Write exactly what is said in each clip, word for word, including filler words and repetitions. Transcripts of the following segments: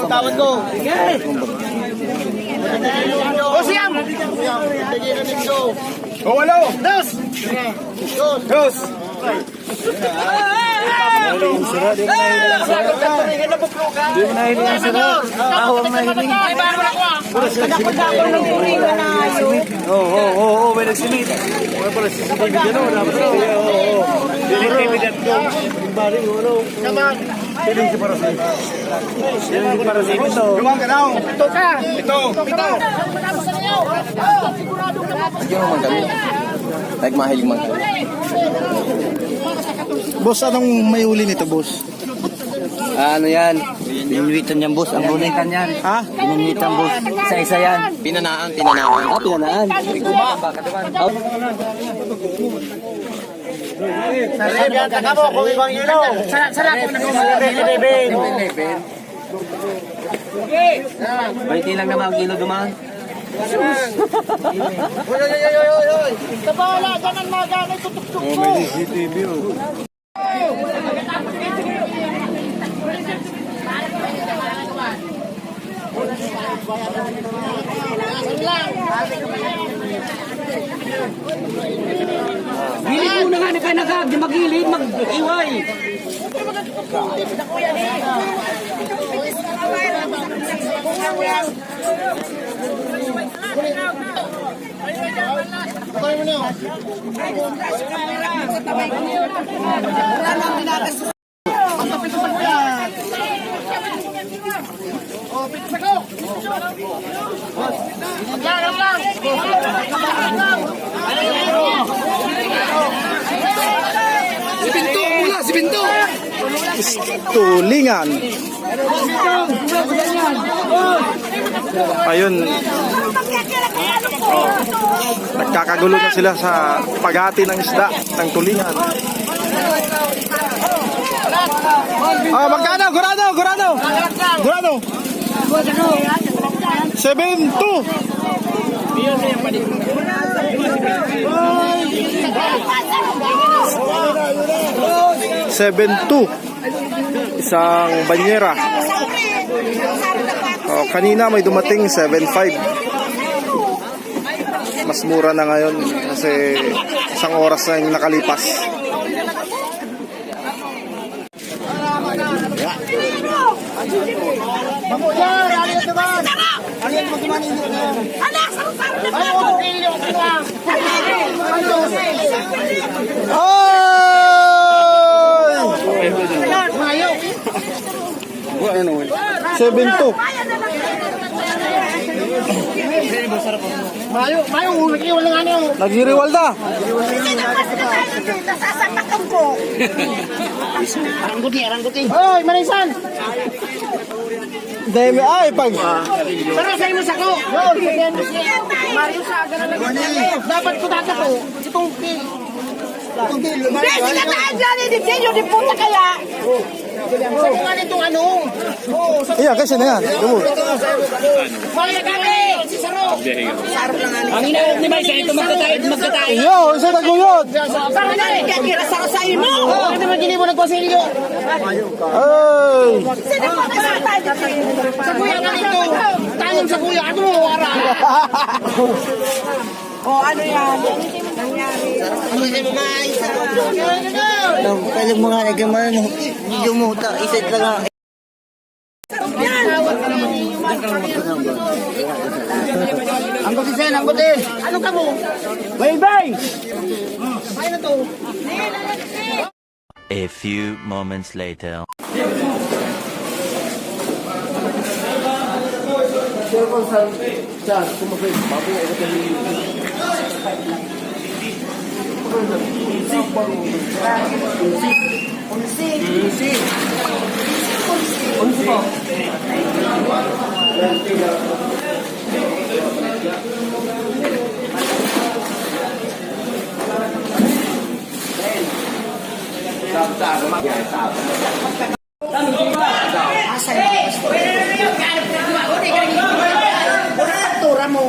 Tawad ko. O, siyam! O, walo! Dos! Dos! Di mo nahiling ang sira. Ako ang nahiling. Oo, oo, oo, may nagsimit. Wala pala si David, ano, wala pala. Oo, oo. Yung baring, ano, feeling si Parasin. Feeling si Parasin ito. Ito ka. Ito. Ito. Lagyan mo man kami. Like, mahilig man kami. Boss, anong may huli nito, boss? Ah, ano yan? Binuwitan yan, boss. Ang binuwitan yan. Ha? Binuwitan, boss. Isa-isa yan. Pinanaan, pinanaan. Ah, pinanaan. Sarap, sarap. Eleven, eleven. Baynte lang naman ang kilo duman. Oy, oy, oy, oy, oy, oy. Tabala, ganun na, ganun, tutok-tutok. Oh, may C C T V, oh. Gilid muna nga, nagkanagag, di magilid, mag-iway. Si Pinto, mula si Pinto. Tulingan. Ayun. Nagkakagulo na sila sa paghati ng isda ng tulingan. Ah, magkano? Gurado, gurado. Gurado. Seven two. Seven two. Isang banyera. Oh, kanina may dumating, seven five. Mas mura na ngayon kasi isang oras na yung nakalipas. Mabuya, ano ito ba? Ano ito ba? Ano ito ba? Ay! Seven two. Mayo, mayo, nag-iwan lang ano. Nagiriwal na. Nasasaktan ko. Aranggot ni, aranggot ni. Oy, Marisan! Dahil, ay, pag Pero sa imo sako. Yun, sabihan mo si Mario sa aga na lang. Dapat ko dati po, itong pi-, itong pi-, Hindi, sige na, Adrian, hindi kayo, di puta kaya. Sa mga nitong ano. Oo, sa Iya, kasi na yan. Dumo. Mga nagkakaroon, si Saro. Ang inaawat ni Maisa, ito magkatayo, magkatayo. Iyo, isa naguyod. Para na rin, kaya tira sa, sa imo. Ano naman gini mo nagpasilyo? Ay! Sa kuya ka dito. Tanong sa kuya, ano mo, wara? O, ano yan? Nangyari. Ano sa mga isa? Ang kalag mga nagkaman, hindi mo ta, isa lang. Ang guti, Sen, ang guti. Ano ka mo? Baybay! Ay, na to. A few moments later. Sir, kung saan, saan, kung mag-, bago, Unsi. Unsi. Unsi po. Asa na? Tura mo.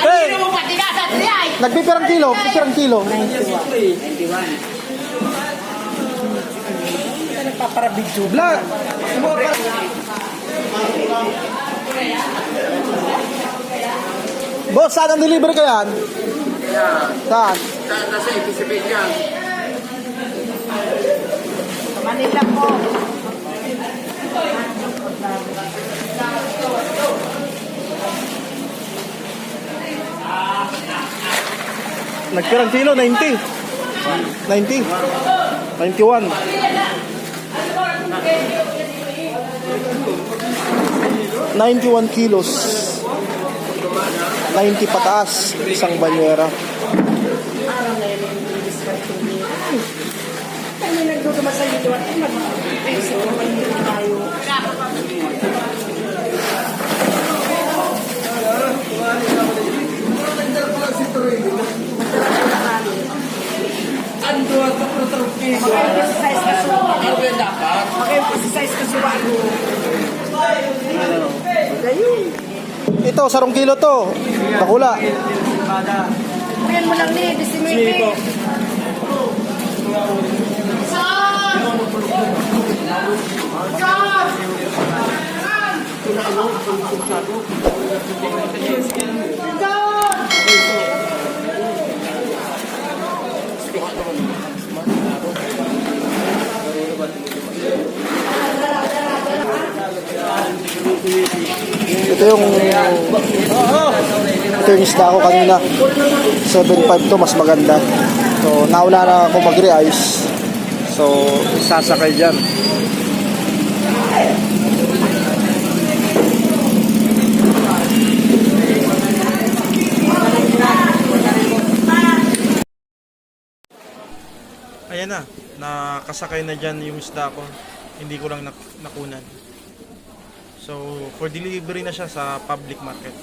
Hey! Nagpipirang kilo? Pipirang kilo? Ninety-one. Nagpaparabidyo. Bla! Boss, saan ang delivery ka yan? Saan? Sa, nasa Ibisibit yan. Manila po. Nagpirang kilo? Ninety. Ninety. Ninety-one. Ninety-one kilos. Ninety pataas, isang banyera. Kami nagduduman sa inyo at mag-isip naman tayo. Ang duwa ka, pero tarong piso. Mag-emphasize ka sa Ano yan dapat? Mag-emphasize ka sa Gayon. Ito, sarong kilo to. Dakula. Ayan mo lang ni, disinwebe. Ito yung, ito yung isda ko kanina. Seven five to, mas maganda. So, nauna na ako mag-re-ice. So, sasakay dyan. Ayan na, nakasakay na dyan yung isda ko. Hindi ko lang nak-, nakunan. So, for delivery na siya sa public market.